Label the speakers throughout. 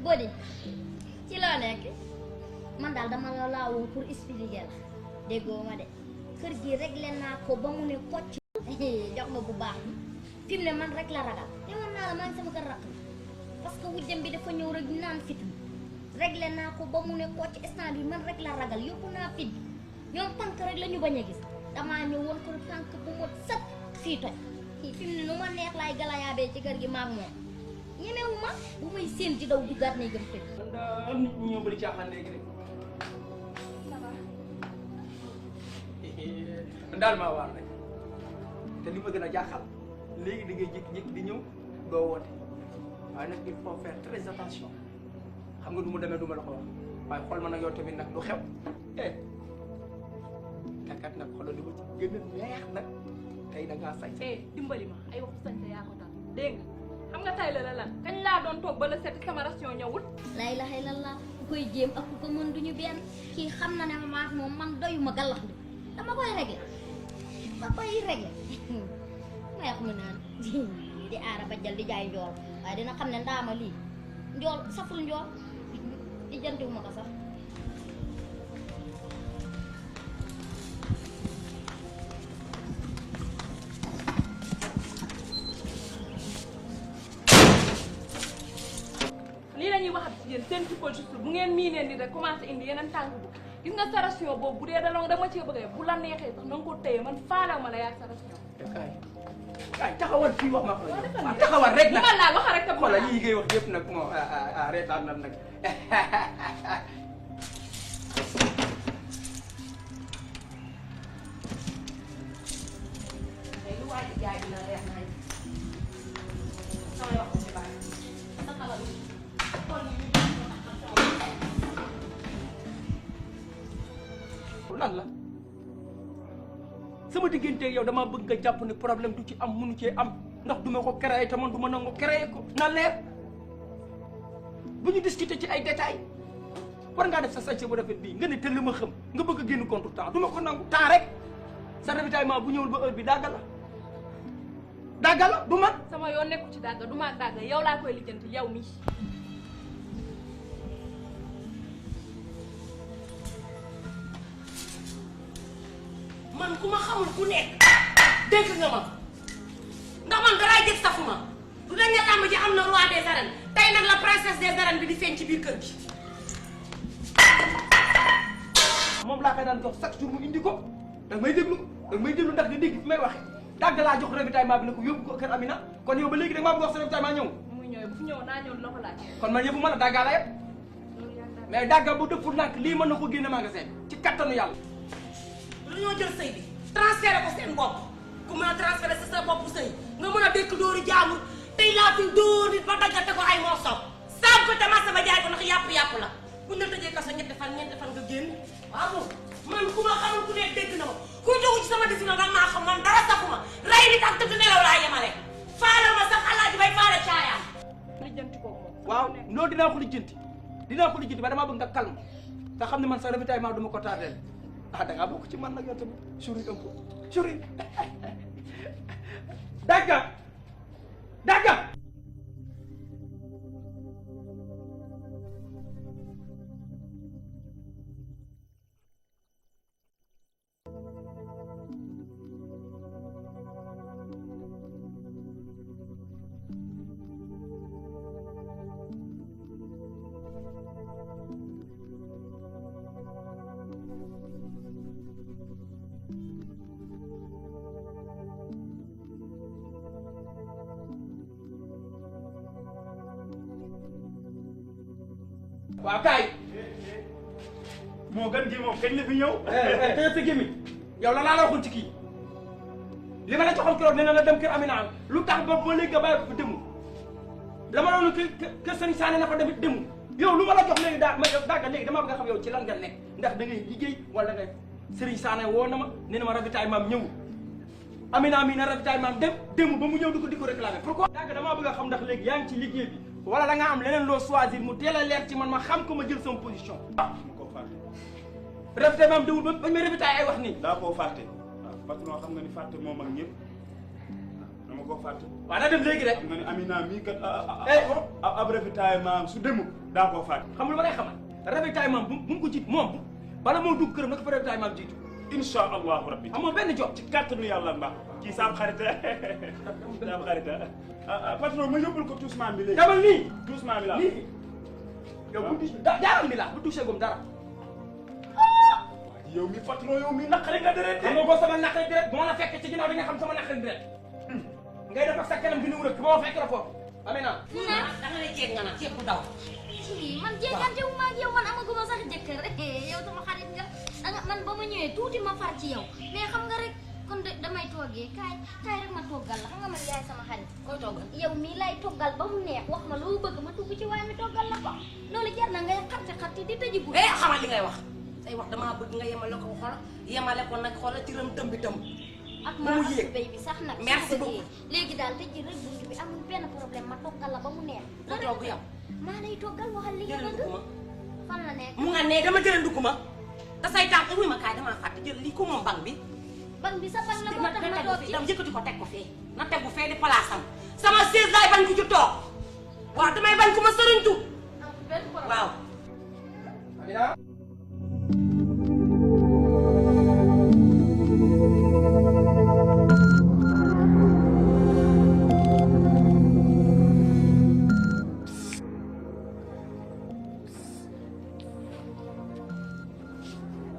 Speaker 1: Bodi ci loo nekk man daal dama la laawoo pour expliquer la déggoo ma de kër gi réglé naa ko ba mu ne kocc jox ma bu baax fi mu ne man rek la ragal te war naa la maa ngi sama kër rakk parce que wujjam bi dafa ñëw rek naan fit réglé naa ko ba mu ne kocc instant bi man rek la ragal yóbbu naa fit bi ñoom tànk rek la ñu bañ a gis damaa ñëw woon ko tànk bu mot sëkk fii toj fi mu ne nu ma neex laay galayaabee ci kër gi maag moom ñemewu ma bu may séen di daw duggaat nay gëm tëj
Speaker 2: nit ñi ñoo bëri caaxaan léegi de daal maa waar rek te li ma gën a jaaxal léegi da ngay jékki-jékki di ñëw doo woote waaye nag il faut faire très attention xam nga du mu demee du ma la ko wax waaye xool ma nag yow tamit nag du xew kat nag xoolal li ma ci gën a neex nag tey da ngaa sañ.
Speaker 3: dimbali ma ay waxu sañ yaa ko tax dégg nga xam nga tay la lan kañ laa doon toog ba la seeti sama ration ñëwul.
Speaker 1: la ilaha illallah ku koy jéem ak ku ko mën duñu benn kii xam na ne ma maak moom man doyuma gàllax bi dama koy réglé ma koy réglé ma yàq ma naan di aara ba jël di jaay njool waaye dina xam ne ndaama lii njool saful njool di jantiwuma ko sax.
Speaker 3: lii la ñuy waxat ci yéen seen people juste bu ngeen miinee ni rek commencé indi yeneen tànk bu gis nga sa ration boobu bu dee dama cee bëggee bu la neexee sax na nga ko téye man faalew ma la yaa sa ration.
Speaker 2: kaay taxawal fii wax ma ko waaw taxawal rek nag
Speaker 3: laa wax rek tam
Speaker 2: xoolal lii ngay wax yëpp nag moo reetaan nan nag
Speaker 3: lu waay di jaay dina leer nañ samay wax ci baax sa xalaat
Speaker 2: lan la sama diggante yow dama bëgg nga jàpp ne problème du ci am mënu cee am ndax duma ko créé te man du ma nangu créé ko na leer bu ñu discuter ci ay détails war ngaa def sa sañse bu rafet bii nga ne te li ma xam nga bëgg a génn contre temps du ma ko nangu temps rek sa ravitaillement bu ñëwul ba heure bi daggal la du man
Speaker 3: sama yoon nekku ci dàgga du ma dàgga yow laa koy lijjanti yow mi
Speaker 4: man ku ma xamul ku nekk dégg nga ma ndax man daraay jëg safuma du dañ ne làmb ji am na roi des arènes tey nag la princesse des arènes bi di feeñ ci biir kër gi
Speaker 2: moom laa koy daan jox chaque jour mu indi ko danga may déglu ndax di dégg fi may waxe dàgg laa jox ravitaillement bi ne ko yóbbu ko kër Amina kon yow ba léegi da nga maa bëgg wax sa ravitaillement ñëw
Speaker 3: muy ñëw bu fi ñëw naa ñëw la ko laaj
Speaker 2: kon man yëpp mën a dàggaa la yëpp mais dàgga bu dëppul nànk lii mën na ko génne magasin ci kattanu yàlla
Speaker 4: lu ñoo jël sëy bi transféré ko seen bopp ku mën a transféré sa sa bopp sëy nga mën a dékk dóori jaamur tey laa fi dóor nit ba daggate ko ay morceau saabu ko tamit sama jaay ko ndax yàpp la bu ñu la tëjee kaso ñeenti fan nga génn waaw man ku ma xamul ku nekk dégg na ma ku jógu ci sama décision da maa xam man dara safuma rey nit ak tëdd nelaw laa yemale faale ma sax alaaji bay faale caayaam
Speaker 3: lijjanti ko moom
Speaker 2: waaw loolu dinaa ko lijjanti ba damaa bëgg nga calme nga xam ne man sa ravitaillement du ma ko tardeel da ngaa bokk ci man nag yow tamit souris un peu souris dagga waaw kaay
Speaker 5: moo gën gi moom kañ la fi ñëw.
Speaker 2: tey sa gémmiñ yow la laa la waxoon ci kii li ma la joxoon keroog nee na la dem kër Amina lu tax ba léegi nga bàyyi ko fa demul la ma doon kër Sëriñ Saane na fa demit demul yow lu ma la jox léegi dagga léegi damaa bëgg a xam yow ci lan nga nekk ndax da ngay liggéey wala nga Sëriñ Saane woo na ma nee na ma ravitaillement am ñëwul Amina mii na ravitaillement am demul ba mu ñëw di ko réclamer pourquoi dagga damaa bëgg a xam ndax léegi yaa ngi ci liggéey bi wala da nga am leneen loo choisir mu teel a leer ci man ma xam ko ma jël sama position
Speaker 5: ma ko fàtte.
Speaker 2: ravitaillement am demul ba bañ ma ravitailler ay wax nii
Speaker 5: daa koo fàtte. waaw patron xam nga ni fàtte moom ak ñëpp dama koo fàtte.
Speaker 2: waaw na dem léegi rek.
Speaker 5: xam nga ne Amina mii kat
Speaker 2: Eh.
Speaker 5: ab ravitaillement su demul daa koo fàtte.
Speaker 2: xam nga lu ma lay xamal ravitaillement bu mu ko jiit moom bala moo dugg këram naka fa ravitaillement jiitu
Speaker 5: incha allahu rabbi.
Speaker 2: amoo benn job
Speaker 5: ci kàttanu yàlla mbaax kii saam xarita saam xarita patron ma yóbbul ko toussement bi léegi.
Speaker 2: demal nii
Speaker 5: toussement bi laa.
Speaker 2: nii yow bu touché jaaral mi la bu touché gum dara
Speaker 5: yow mi patron yow mi naqari nga deret
Speaker 2: xam nga ko sama naqari direct bu ma la fekkee ci ginnaaw di nga xam sama naqari direct ngay def ak sa kanam gi ni wurëk ba ma fekk la foofu Amina
Speaker 4: da nga ne jeeg nga nag ceeb bu daw.
Speaker 1: ci man jéegante wu ma ak yow man amaguma sax jëkkër yow sama xarit nga danga man ba ma ñëwee tuuti ma far ci yow mais xam nga rek kon damay toggee kaay rek ma toggal la xam nga man yaay sama xarit
Speaker 4: koy toggal.
Speaker 1: yow mii lay toggal ba mu neex wax ma loo bëgg ma dugg ci waaye mi toggal la ko loolu jar na ngay xatti di tëji bu
Speaker 4: xamal li ngay wax say wax damaa bëgg nga yemale ko xool yemale ko nag xoolal ci rëm tëmbi tëmb.
Speaker 1: ak
Speaker 4: mu
Speaker 1: maa
Speaker 4: yéeg.
Speaker 1: ak béy bi sax nag
Speaker 4: Merci
Speaker 1: su ma
Speaker 4: beaucoup.
Speaker 1: bëggee. léegi daal tëji rek bunt bi amul benn problème ma toggal la ba mu neex
Speaker 4: nga togg yow.
Speaker 1: maa lay toggal waxal li nga
Speaker 4: jëlee
Speaker 1: bëgg
Speaker 4: nduguma.
Speaker 1: fan la nekk
Speaker 4: mu nga ne dama jëlee nduguma. te say tànk wuy ma kaay damaa fàtte jël lii ko moom bang bi.
Speaker 1: ban bi sa ban la moo tax ma toog ci
Speaker 4: dama yëkkati ko teg ko fee na tegu fee di palaasam sama chaise laay bañ ku ci toog waaw damay bañ ku ma sëriñtu waaw.
Speaker 2: Amina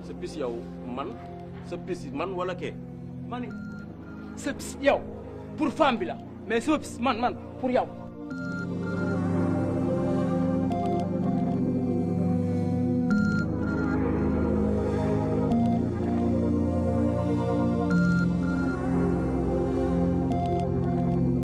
Speaker 6: sa bis yow man sa bis man wala kee.
Speaker 2: ma ni sa bis yow pour femme bi la mais sama bis man pour yow